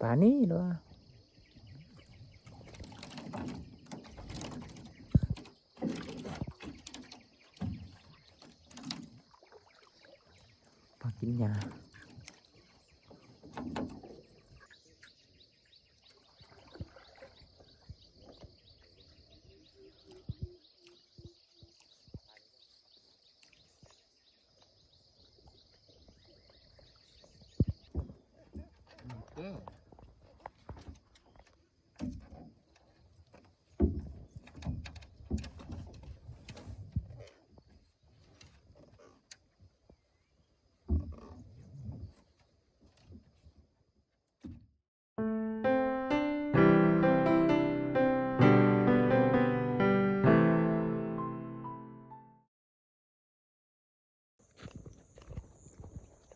ປານີ້ເນາະ ປາກິນຫຍ້າ.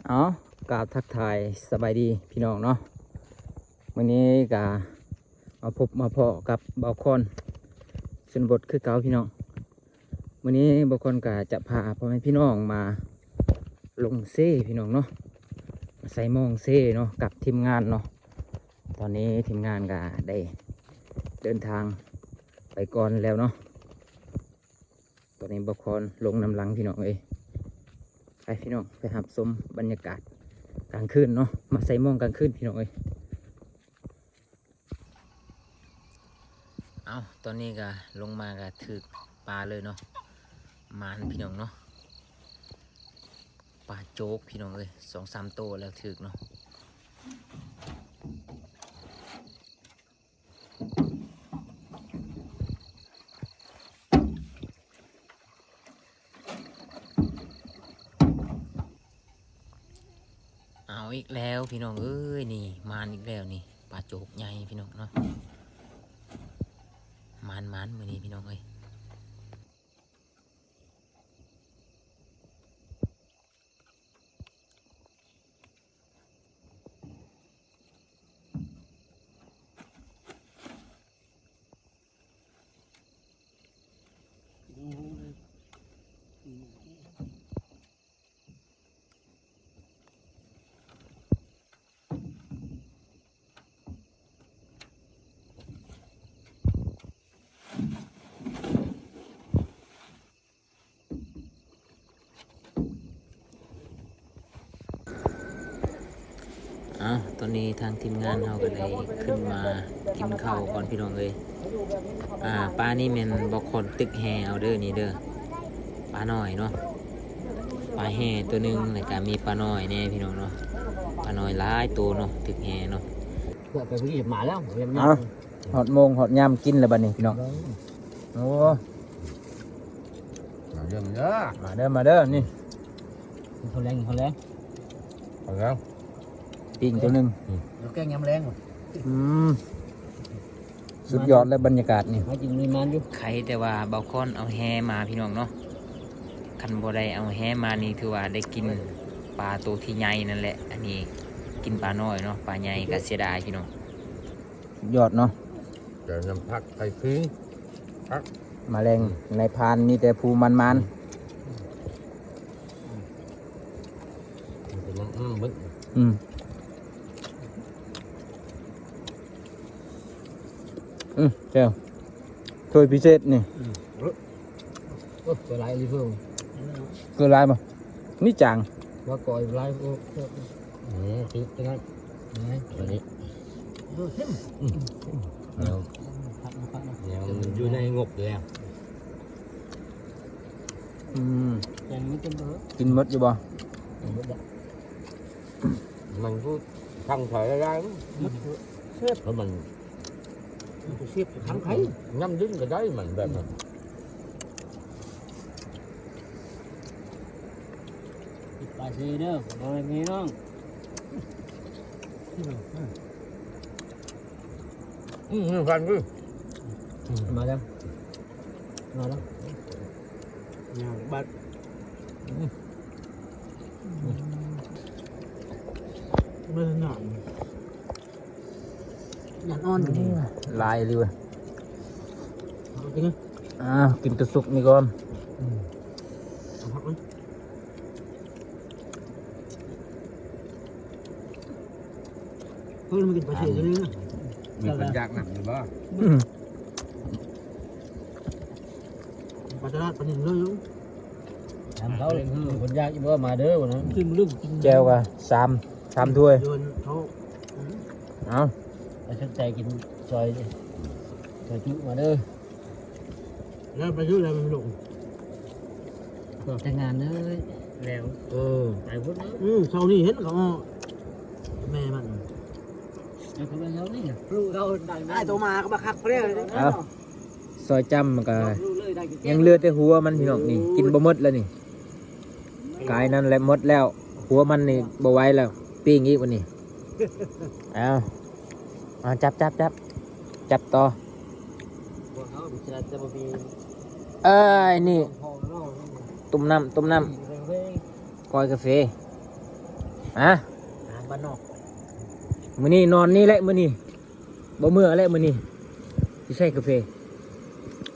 ເອົາ ກາບທັກທາຍສະບາຍດີພີ່ນ້ອງເນາະ. ມື້ນີ້ກະມາພົບມາພໍ້ກັບບ່າວຄອນຊົນນະບົດຄືເກົ່າພີ່ນ້ອງ. ມື້ນີ້ບ່າວຄອນກະຈະພາພໍ່ແມ່ພີ່ນ້ອງມາລົງເຊພີ່ນ້ອງເນາະ, ມາໃສ່ມອງເຊເນາະ ກັບທີມງານເນາະ. ຕອນນີ້ທີມງານກະໄດ້ເດີນທາງໄປກ່ອນແລ້ວເນາະ. ຕອນນີ້ບ່າວຄອນລົງນຳຫຼັງພີ່ນ້ອງເອີຍ. ໄປພີ່ນ້ອງ ໄປຮັບຊົມບັນຍາກາດກາງຄືນເນາະ, ມາໃສ່ມອງກາງຄືນພີ່ນ້ອງເອີຍ. ເອົາ ຕອນນີ້ກະລົງມາກະຖືກປາເລີຍເນາະ, ໝານພີ່ນ້ອງເນາະ, ປາໂຈກພີ່ນ້ອງເອີຍ. ສອງສາມໂຕແລ້ວຖືກເນາະ. ເອົາອີກແລ້ວພີ່ນ້ອງເອີຍ, ນີ້ໝານອີກແລ້ວນີ້, ປາໂຈກໃຫຍ່ພີ່ນ້ອງເນາະ. ໝານໆ ມື້ນີ້ພີ່ນ້ອງເອີຍ. ເອົາ ຕອນນີ້ທາງທີມງານເຮົາກໍໄດ້ຂຶ້ນມາກິນເຂົ້າກ່ອນພີ່ນ້ອງເອີຍ. ອາ ປານີ້ແມ່ນບ່າວຄອນຕຶກແຫເອົາເດີ ນີ້ເດີ ປານ້ອຍເນາະ, ປາແຫຕົວໜຶ່ງ ແລ້ວກະມີປານ້ອຍແດ່ພີ່ນ້ອງເນາະ. ປານ້ອຍຫຼາຍໂຕເນາະ ຕຶກແຫເນາະ. ເພື່ອໄປຜູ້ນີ້ມາແລ້ວ ເອົາ ຮອດໂມງຮອດຍາມກິນແລ້ວບັດນີ້ພີ່ນ້ອງ. ໂອ້ ມາເດີ ມາເດີ ມາເດີ ມາເດີ ນີ້ ກິນເຂົ້າແລງ ກິນເຂົ້າແລງ ເອົາແລ້ວ ປີ້ງຕົວໜຶ່ງ ອືມ ແລ້ວແກງຍາມແລງ. ອືມ ສຸດຍອດແລ້ວບັນຍາກາດນີ້ ຫາກິນມີມັນຢູ່. ໄຄແຕ່ວ່າບ່າວຄອນເອົາແຫມາພີ່ນ້ອງເນາະ, ຄັນບໍ່ໄດ້ເອົາແຫມານີ້ຖືວ່າໄດ້ກິນປາໂຕທີ່ໃຫຍ່ນັ້ນແຫຼະ. ອັນນີ້ກິນປານ້ອຍເນາະ, ປາໃຫຍ່ກໍເສຍດາຍພີ່ນ້ອງ. ສຸດຍອດເນາະ. ແກງນ້ຳຜັກໄຂ່ຄິງ ຜັກ ມາແລງໃນພານມີແຕ່ຜູ້ໝານໆ. ອືມ ອືມ ແຈ່ວ ຖ້ວຍພິເສດນີ້. ອືມ ໂອ້ ຫຼາຍອີ່ຫຼີເພິ່ນ ເກີນຫຼາຍບໍ່? ນີ້ຈາງ ວ່າກ້ອຍຫຼາຍ. ໂອ້ ອືມ ຄື ຄືນັ້ນ ອັນນີ້ ເອີ ເຄັມ ອືມ ແນວ ແນວຢູ່ໃນງົບແລ້ວ. ອືມ ກິນໝົດຢູ່ບໍ່? ມັນຄືທາງໄທຫຼາຍໆ ເຊບ ແລ້ວມັນ ມັນຄືເຊບທາງໄທ ຍຳດິນກໍໄດ້ມັນແບບນັ້ນ. ປາເຊເດີ ພໍ່ແມ່ພີ່ນ້ອງ. ອືມ ນີ້ພັນຄື ມາແລ້ວ ມາແລ້ວ ຍາວບັດ. ອືມ ເບິ່ງໜ້າ ຍາດອ່ອນນີ້ ຫຼາຍອີ່ຫຼີເວີຍ. ເອົາກິນ ອ່າ ກິນແຕ່ສຸກນີ້ກ່ອນ. ອືມ ເອົາຜັກມັນ. ເພິ່ນມາກິນປາເຊໂຕນີ້ນະ ມີຄົນຢາກນຳຢູ່ບໍ່? ອືມ ປາຕະຫຼາດປານິນເລີຍຢູ່ ຖາມເຂົາເລີຍ ຄົນຢາກຢູ່ບໍ່? ມາເດີ ວ່ານັ້ນ ກິນມື້ ກິນ ແຈ່ວກະສາມ ສາມຖ້ວຍ ເດີນເຂົາ ເອົາ ໃຜສົນໃຈກິນຊອຍ ຊອຍຈຸ ມາເດີ. ແລ້ວໄປຢູ່ແລ້ວມັນລົງ ບອກແຕ່ງງານເລີຍ ແລ້ວ ເອີ ໄປພຸ້ນເລີຍ ອືມ ເຊົ້ານີ້ເຫັນເຂົາ ແມ່ມັນ ເອີ ເຂົາເຈົ້ານີ້ ລູກເຂົາດັງ ອ້າຍໂຕມາກໍມາຄັກແລ້ວເດ້ ເອົ້າ ຊອຍຈ້ຳມັນກໍ ລູກເລີຍໄດ້ແກ້ວ ຍັງເຫຼືອແຕ່ຫົວມັນ ພີ່ນ້ອງ ນີ້ ໂອ້ຍ ກິນບໍ່ໝົດແລ້ວນີ້ ກາຍນັ້ນແຫຼະໝົດແລ້ວ ຫົວມັນນີ້ບໍ່ໄຫວແລ້ວ ປີ້ງອີກບັດນີ້ ເອົາ ເອົາ ຈັບ ຈັບ ຈັບ ຈັບຕໍ່ ເອີຍ ນີ້ ຕົ້ມນ້ຳ ຕົ້ມນ້ຳ ກ້ອຍກາເຟ ຮະ ອາຫານບ້ານນອກ ມື້ນີ້ນອນນີ້ແຫຼະ ມື້ນີ້ ບໍ່ເມືອແລ້ວມື້ນີ້ ຊິໃສ່ກາເຟ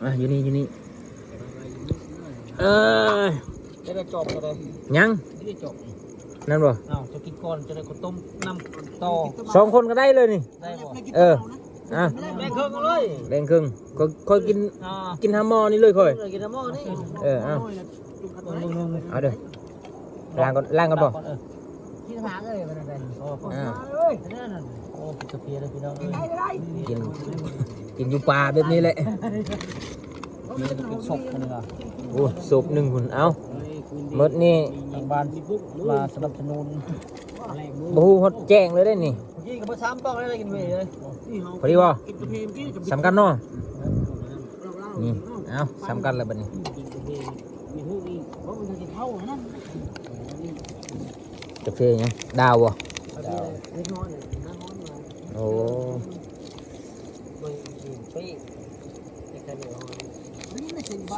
ອ່ະ ຢູ່ນີ້ ຢູ່ນີ້ ເອີຍ ຈະໄດ້ຈອບກໍໄດ້ ຍັງ ຈະໄດ້ຈອບ ນັ້ນບໍ່? ອ້າວ ຈະກິນກ່ອນ ຈະໄດ້ເຂົ້າຕົ້ມນ້ຳຕໍ່ ສອງຄົນກໍໄດ້ເລີຍນີ້ ໄດ້ບໍ່? ເອີ ອ່ະ ແບ່ງເຄິ່ງເອົາເລີຍ ແບ່ງເຄິ່ງ ຂ້ອຍ ຂ້ອຍກິນ ອ່າ ກິນຫາໝໍ້ນີ້ເລີຍຂ້ອຍ ເອີ ກິນຫາໝໍ້ນີ້ ເອີ ເອົາ ເອົາເດີ ລ້າງກ່ອນ ລ້າງກ່ອນບໍ່? ເອີ ກິນຫາເອີຍ ມັນໄດ້ ອໍ ອ່າ ເອີຍ ໂອ້ ກິນກາເຟເດີພີ່ນ້ອງເອີຍ ກິນ ກິນຢູ່ປ່າແບບນີ້ແຫຼະ ກິນສົບໜຶ່ງ ໂອ້ ສົບໜຶ່ງພຸ້ນ ເອົ້າ ໝົດນີ້ ທາງບ້ານມາສະໜັບສະໜູນ ບໍ່ຮູ້ຮອດແຈ້ງເລີຍເດ້ນີ້ ເມື່ອກີ້ກໍບໍ່ຊ້ຳປອກໄດ້ກິນເວເລີຍ ພໍດີບໍ່? ສຳກັນເນາະ ນີ້ ເອົ້າ ສຳກັນແລ້ວບັດນີ້ ກາເຟຫຍັງ? ດາວບໍ່? ໂອ້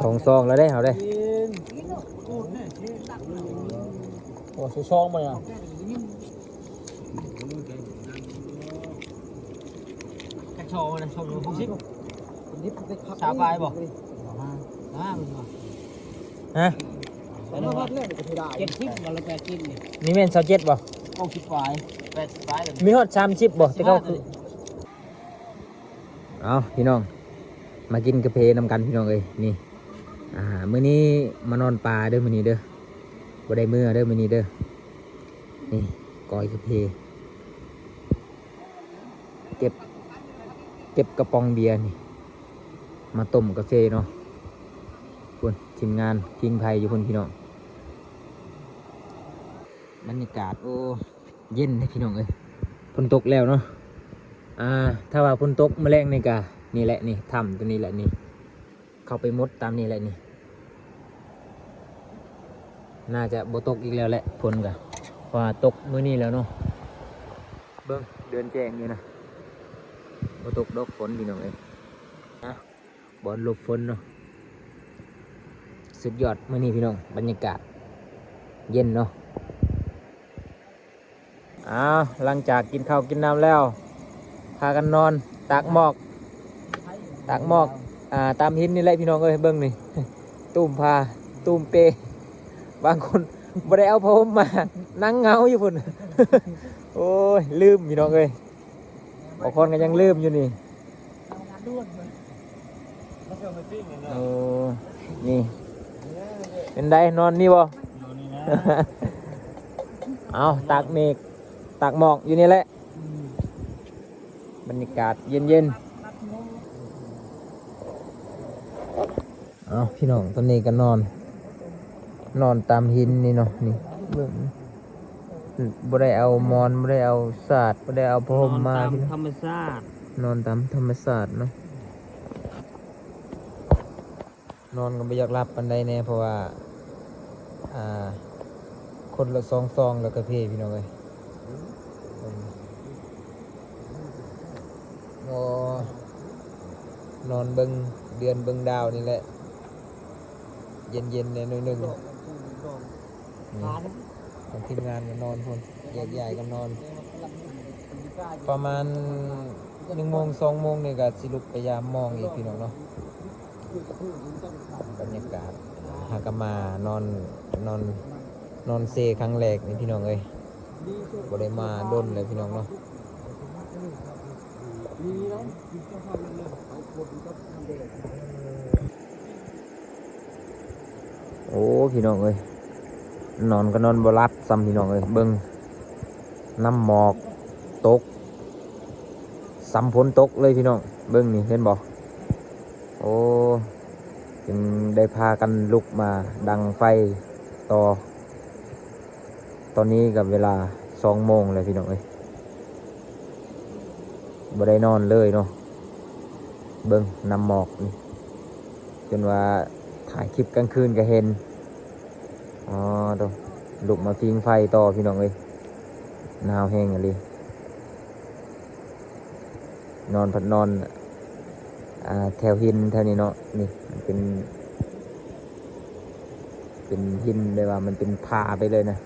ສອງຊອງແລ້ວເດ້ ເຮົາເດ້ ໂອ້ ສອງຊອງບໍ່ນີ້? ຈັກຊອງນະ ຊອງໜຶ່ງຫົກສິບ ຊາວປາຍບໍ່? ຮະ? ເຈັດສິບບໍ່ ຫຼື ແປດສິບນີ້? ນີ້ແມ່ນຊາວເຈັດບໍ່? ເກົ້າສິບປາຍ ແປດສິບປາຍ ມີຮອດສາມສິບບໍ່? ແຕ່ເກົ່າຄື ເອົ້າ ພີ່ນ້ອງ ມາກິນກາເຟນຳກັນ ພີ່ນ້ອງເອີຍ ນີ້ ອ່າ ມື້ນີ້ມານອນປ່າເດີ ມື້ນີ້ເດີ ບໍ່ໄດ້ເມືອເດີ ມື້ນີ້ເດີ ນີ້ ກ້ອຍກາເຟ ເກັບ ເກັບກະປ໋ອງເບຍນີ້ ມາຕົ້ມກາເຟເນາະ ພຸ້ນ ທີມງານພິງໄພຢູ່ພຸ້ນ ພີ່ນ້ອງ ບັນຍາກາດ ໂອ້ ເຢັນເດ້ພີ່ນ້ອງເອີຍ ຝົນຕົກແລ້ວເນາະ ອ່າ ຖ້າວ່າຝົນຕົກມື້ແລງນີ້ກະ ນີ້ແຫຼະນີ້ ຖ້ຳຕົວນີ້ແຫຼະນີ້ ເຂົ້າໄປໝົດຕາມນີ້ແຫຼະນີ້ ໜ້າຈະບໍ່ຕົກອີກແລ້ວແຫຼະ ຝົນກະ ເພາະວ່າຕົກມື້ນີ້ແລ້ວເນາະ ເບິ່ງເດືອນແຈ້ງຢູ່ນະ ບໍ່ຕົກດອກຝົນ ພີ່ນ້ອງເອີຍ ນະ ບ່ອນຫຼົບຝົນເນາະ ສຸດຍອດມື້ນີ້ ພີ່ນ້ອງ ບັນຍາກາດເຢັນເນາະ. ອ້າວ ຫຼັງຈາກກິນເຂົ້າກິນນ້ຳແລ້ວ ພາກັນນອນຕາກໝອກ ຕາກໝອກ ອ່າ ຕາມຫີນນີ້ແຫຼະ ພີ່ນ້ອງເອີຍ ເບິ່ງນີ້ ຕຸ້ມຜ້າ ຕຸ້ມເປ ບາງຄົນບໍ່ໄດ້ເອົາຜ້າຫົ່ມມາ ນັ່ງເຫງົາຢູ່ພຸ້ນ ໂອ້ຍ ລືມ ພີ່ນ້ອງເອີຍ ບາງຄົນກໍຍັງລືມຢູ່ນີ້. ໂອ້ ນີ້ ເປັນໃດ ນອນນີ້ບໍ່? ນອນນີ້ນະ ເອົາ ຕາກເມກ ຕາກໝອກຢູ່ນີ້ແຫຼະ ອືມ ບັນຍາກາດເຢັນໆ. ເອົາ ພີ່ນ້ອງ ຕອນນີ້ກໍນອນ ນອນຕາມຫີນນີ້ເນາະ ນີ້ ເບິ່ງ ບໍ່ໄດ້ເອົາໝອນ ບໍ່ໄດ້ເອົາສາດ ບໍ່ໄດ້ເອົາຜ້າຫົ່ມມາ ນອນຕາມ ພີ່ນ້ອງ ທຳມະຊາດ ນອນຕາມທຳມະຊາດເນາະ ນອນກໍບໍ່ຢາກຫຼັບປານໃດແດ່ ເພາະວ່າ ອ່າ ຄົນລະສອງຊອງແລ້ວກາເຟ ພີ່ນ້ອງເອີຍ ໂອ້ ນອນເບິ່ງເດືອນເບິ່ງດາວນີ້ແຫຼະ ເຢັນໆແດ່ໜ້ອຍໜຶ່ງ ນີ້ ທາງທີມງານກໍນອນພຸ້ນ ແຍກຍ້າຍກັນນອນ ປະມານໜຶ່ງໂມງ ສອງໂມງນີ້ກໍຊິລຸກໄປຢາມໝອງອີກ ພີ່ນ້ອງເນາະ. ບັນຍາກາດ ຫາກະມານອນ ນອນ ນອນເຊຄັ້ງແລກນີ້ ພີ່ນ້ອງເອີຍ ບໍ່ໄດ້ມາດົນເລີຍ ພີ່ນ້ອງເນາະ. ໂອ້ ພີ່ນ້ອງເອີຍ ນອນກໍນອນບໍ່ຫຼັບຊ້ຳ ພີ່ນ້ອງເອີຍ. ເບິ່ງ ນ້ຳໝອກຕົກ ສ່ຳຝົນຕົກເລີຍພີ່ນ້ອງ. ເບິ່ງນີ້ ເຫັນບໍ່? ໂອ້ ຈຶ່ງໄດ້ພາກັນລຸກມາດັງໄຟຕໍ່. ຕອນນີ້ກໍເວລາສອງໂມງແລ້ວພີ່ນ້ອງເອີຍ ບໍ່ໄດ້ນອນເລີຍເນາະ. ເບິ່ງນ້ຳໝອກນີ້ ຈົນວ່າຖ່າຍຄລິບກາງຄືນກໍເຫັນ. ອໍ ໂທ້ ລຸກມາຟິງໄຟຕໍ່ພີ່ນ້ອງເອີຍ ໜາວແຮງອີ່ຫຼີ. ນອນພັດນອນ ອ່າ ແຖວຫີນແຖວນີ້ເນາະ. ນີ້ມັນເປັນ ເປັນຫີນ ແບບວ່າມັນເປັນຜາໄປເລີຍນະ.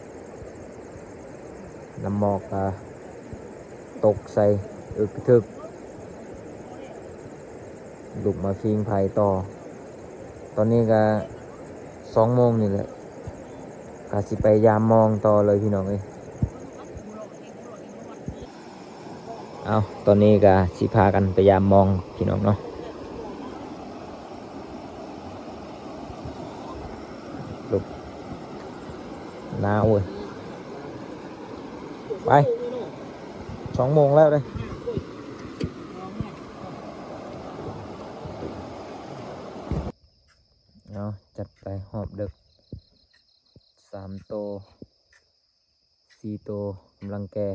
ນ້ຳໝອກກໍຕົກໃສ່ ອຶກກະທຶກ ລຸກມາຟິງໄຟຕໍ່. ຕອນນີ້ກໍສອງໂມງນີ້ແຫຼະ ກໍຊິໄປຢາມມອງຕໍ່ເລີຍພີ່ນ້ອງເອີຍ. ເອົາ ຕອນນີ້ກໍຊິພາກັນໄປຢາມມອງພີ່ນ້ອງເນາະ. ລຸກ ໜາວເວີຍ ໄປ ສອງໂມງແລ້ວເດ້. ເອົາ ຈັດໄປຮອບເດິກ ສາມໂຕ ສີ່ໂຕກຳລັງແກ່.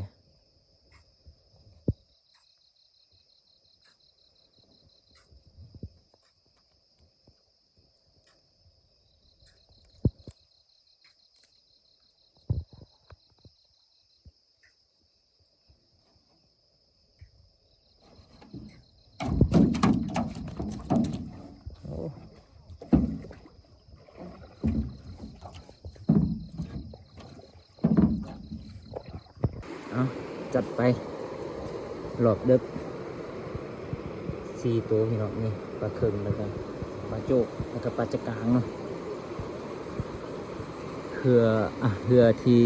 ໂອ້ ເອົາ ຈັດໄປ ຮອບເດິກ ສີ່ໂຕພີ່ນ້ອງ. ນີ້ປາເຄິງ ແລ້ວກໍປາໂຈກ ແລ້ວກໍປາຈະກາງເນາະ. ເຮືອ ອ່າ ເຮືອທີ່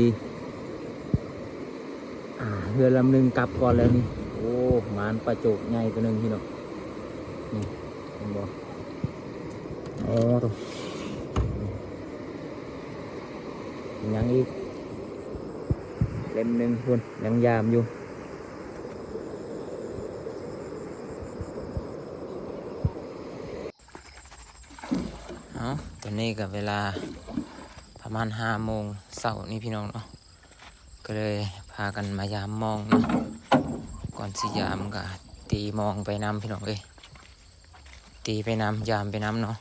ອ່າ ເຮືອລຳໜຶ່ງກັບກ່ອນແລ້ວນີ້. ໂອ້ ໝານປາໂຈກໃຫຍ່ໂຕໜຶ່ງພີ່ນ້ອງ. ນີ້ ເຫັນບໍ່? ໂອ້ ໂທ້ ຍັງອີກເຫຼັ້ມໜຶ່ງພຸ້ນ ຍັງຢາມຢູ່. ເອົາ ຕອນນີ້ກໍເວລາປະມານຫ້າໂມງເຊົ້ານີ້ພີ່ນ້ອງເນາະ. ກໍເລີຍພາກັນມາຢາມມອງເນາະ. ກ່ອນຊິຢາມກໍຕີມອງໄປນຳພີ່ນ້ອງເອີຍ ຕີໄປນຳ ຢາມໄປນຳເນາະ.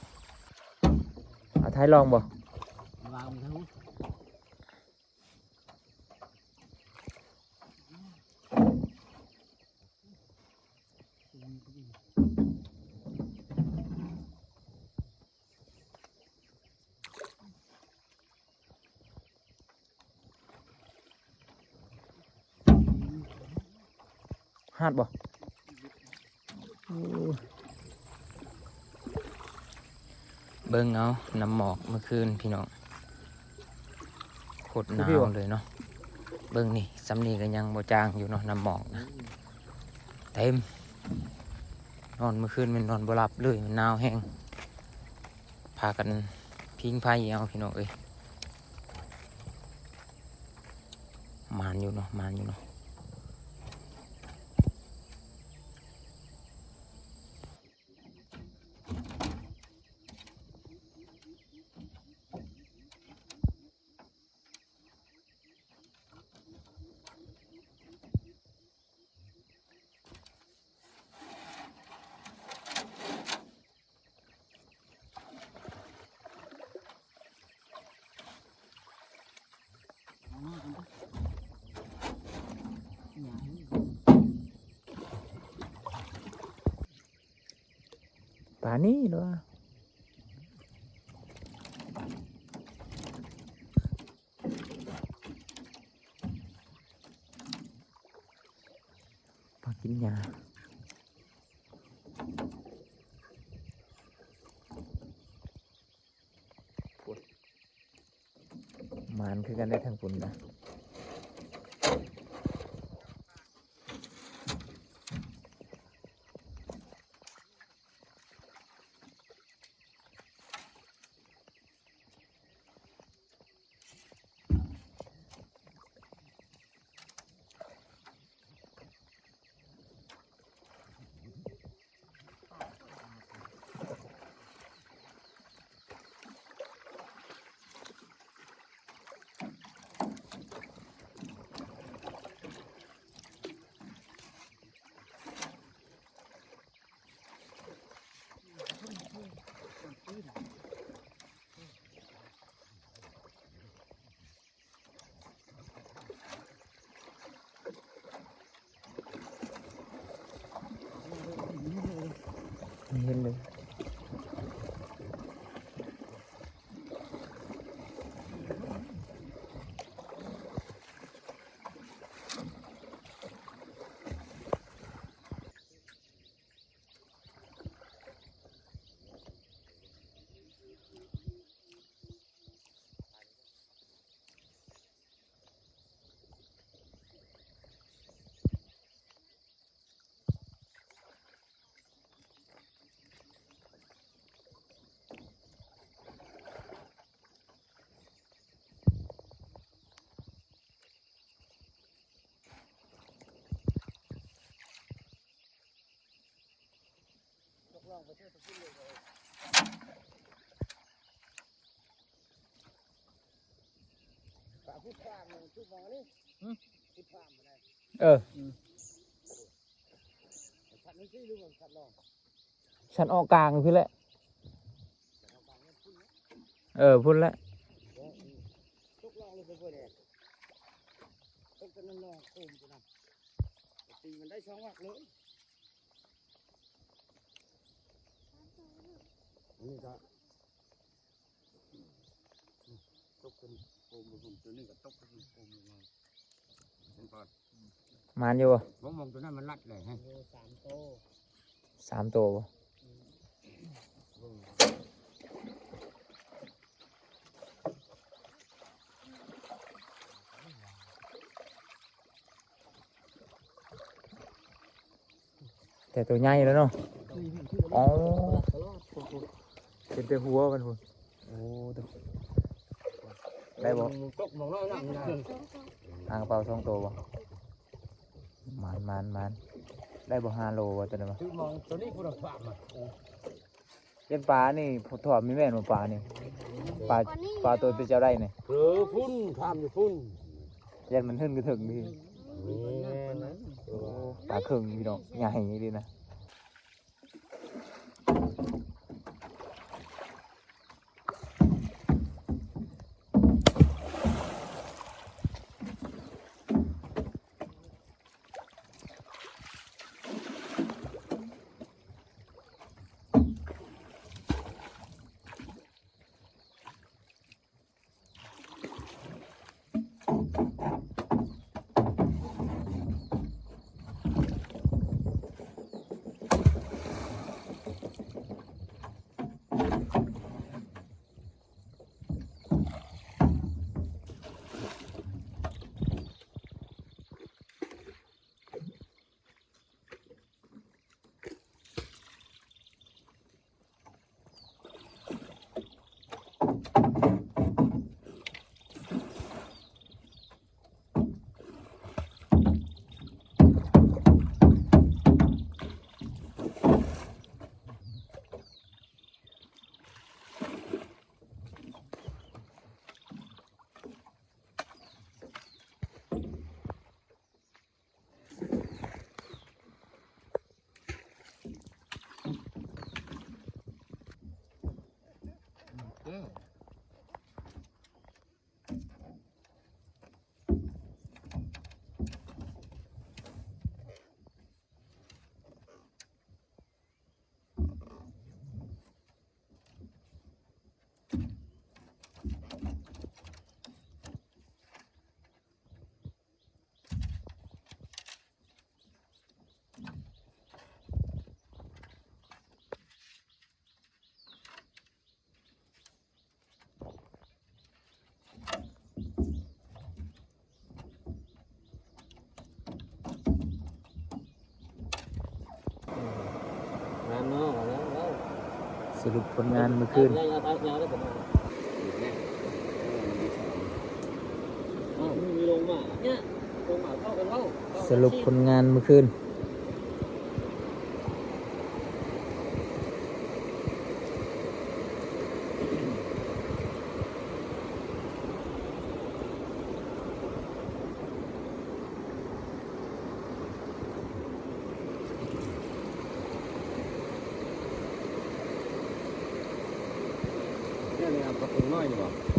ເອົາ ຖ່າຍລອງບໍ່? ວາງໄປທາງ ຮາດບໍ່? ໂອ້ ເບິ່ງເອົາ ນ້ຳໝອກມື້ຄືນພີ່ນ້ອງ ໂຄດໜາວເລີຍເນາະ. ເບິ່ງນີ້ ສ່ຳນີ້ກໍຍັງບໍ່ຈາງຢູ່ເນາະ ນ້ຳໝອກນະ ເຕັມ. ນອນມື້ຄືນແມ່ນນອນບໍ່ຫຼັບເລີຍ ມັນໜາວແຮງ. ພາກັນພິງໄຟເອົາພີ່ນ້ອງເອີຍ. ໝານຢູ່ເນາະ ໝານຢູ່ເນາະ. ປານີ້ເນາະ ປາກິນຫຍ້າ. ໝານຄືກັນໄດ໋ທາງພຸ້ນນະ. ເຫັນເລີຍ. ເອີ ສັນອອກກາງພຸ້ນແຫຼະ ເອີ ພຸ້ນແຫຼະ ຕີມັນໄດ້ສອງວັກເລີຍ. ອັນນີ້ກໍຕົກເປັນໂຄມລົງ ຕົວນີ້ກໍຕົກເປັນໂຄມລົງມາ ເຫັນບໍ່? ໝານຢູ່ບໍ່? ບໍ່ມອງຕົວນັ້ນມັນລັດແຫຼະ ໂອ້ ສາມໂຕ ສາມໂຕບໍ່? ອືມ ແຕ່ໂຕໃຫຍ່ແລ້ວເນາະ ອໍ ເຫັນແຕ່ຫົວມັນພຸ້ນ ໂອ້ ໄດ້ບໍ່? ຕົກມອງນ້ອຍນຳ ຫາກະເປົາສອງໂຕບໍ່? ໝານ ໝານ ໝານ ໄດ້ບໍ່ ຫ້າໂລບໍ່ ຕົວນັ້ນບໍ່? ຄືມອງຕົວນີ້ພຸ້ນ ຖາມມາ ເອີ ຢ້ານປານີ້ ຖ້ວມນີ້ແມ່ນບໍ່ປານີ້? ປາ ປາໂຕທີ່ເຈົ້າໄດ້ນີ້ ເອີ ພຸ້ນ ຂ້າມຢູ່ພຸ້ນ ຢ້ານມັນຂຶ້ນກະເທິງນີ້ ໂອ້ ປາເຄິ່ງພີ່ນ້ອງ ໃຫຍ່ອີ່ຫຼີນະ. ງາມເນາະ ເອົາແລ້ວ ເອົາແລ້ວ ສະຫຼຸບຜົນງານມື້ຄືນ ເອົາ ເອົາ ເອົາແລ້ວ ເອົາ ມີລົງມາເນຍ ລົງມາເຂົ້າກັນເວົ້າ ສະຫຼຸບຜົນງານມື້ຄືນ. ແນວນີ້ເອົາກະປຸງນ້ອຍນີ້ບໍ່?